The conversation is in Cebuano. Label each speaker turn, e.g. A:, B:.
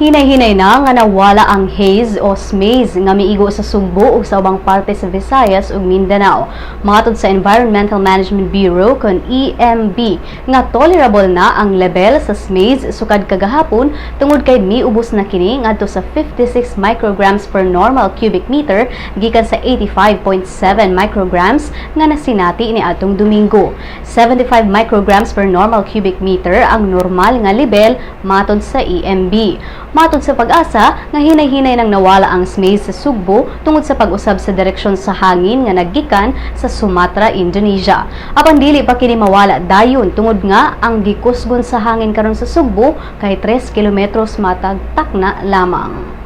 A: Hinay-hinay na nga nawala ang haze o smaze nga miigo sa Sugbo ug sa ubang parte sa Visayas ug Mindanao. Matod sa Environmental Management Bureau kon EMB nga tolerable na ang level sa smaze sukad kagahapon tungod kay miubos na kini ngadto sa 56 micrograms per normal cubic meter gikan sa 85.7 micrograms nga nasinati ni atong Domingo. 75 micrograms per normal cubic meter ang normal nga level matod sa EMB. Matod sa PAGASA nga hinay-hinay nang nawala ang smaze sa Sugbo tungod sa pag-usab sa direksyon sa hangin nga naggikan sa Sumatra, Indonesia. Apan dili pa kini mawala dayon tungod nga ang gikusgon sa hangin karon sa Sugbo kay 3 kilometros matag takna lamang.